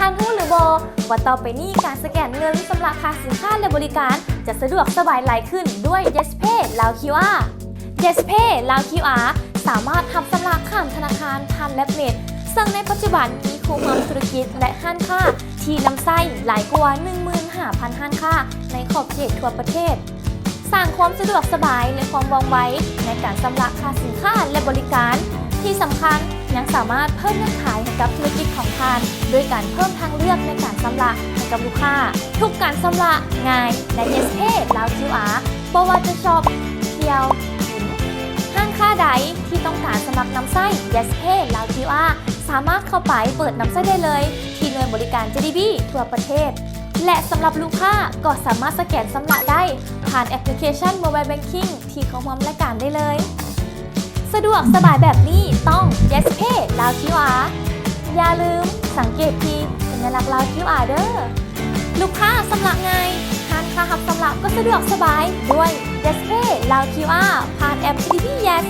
ທ່ານຮູ້ຫຼືບໍ່ວ່າຕໍ່ໄປນີ້ການສະແກນເງິນຊຳລະຄ່າສິນຄ້າ ແລະ ບໍລິການຈະສະດວກສະບາຍຫຼາຍຂຶ້ນດ້ວຍ Yes Pay Lao QR? Yes Pay Lao QR ສາມາດຮັບຊຳລະຂ້າມທະນາຄານຜ່ານແລັບເນັດ ເຊິ່ງໃນປັດຈຸບັນມີຄູ່ຮ່ວມທຸລະກິດ ແລະ ຮ້ານຄ້າທີ່ນຳໃຊ້ຫຼາຍກວ່າ ໜຶ່ງໝື່ນຫ້າພັນ ຮ້ານຄ້າໃນຂອບເຂດທົ່ວປະເທດ. ສ້າງຄວາມສະດວກສະບາຍ ແລະ ຄວາມວ່ອງໄວໃນການຊຳລະຄ່າສິນຄ້າ ແລະ ບໍລິການ. ທີ່ສຳຄັນ, ຍັງສາມາດເພີ່ມຍອດຂາຍໃຫ້ກັບທຸລະກິດຂອງທ່ານ ດ້ວຍການເພີ່ມທາງເລືອກໃນການຊຳລະໃຫ້ກັບລູກຄ້າ. ທຸກການຊຳລະງ່າຍໃນ Yes Pay Lao QR. ບໍ່ວ່າຈະຊັອບ, ທ່ຽວ, ກິນ, ຮ້ານຄ້າໃດທີ່ຕ້ອງການສະໝັກນຳໃຊ້ Yes Pay Lao QR ສາມາດເຂົ້າໄປເປີດນຳໃຊ້ໄດ້ເລີຍ ທີ່ໜ່ວຍບໍລິການ JDB ທົ່ວປະເທດ. ແລະ ສຳລັບລູກຄ້າກໍສາມາດສະແກນຊຳລະໄດ້ຜ່ານແອັບພລິເຄຊັນ Mobile Banking ທີ່ເຂົ້າຮ່ວມລາຍການໄດ້ເລີຍ. ສະດວກສະບາຍແບບນີ້ຕ້ອງ Yes Pay Lao QR. ຢ່າລືມສັງເກດທີ່ສັນຍາລັກ Lao QR ເດີ້. ລູກຄ້າຊຳລະງ່າຍ, ຮ້ານຄ້າຮັບຊຳລະກໍສະດວກສະບາຍດ້ວຍ Yes Pay Lao QR ຜ່ານແອັບ JDB Yes.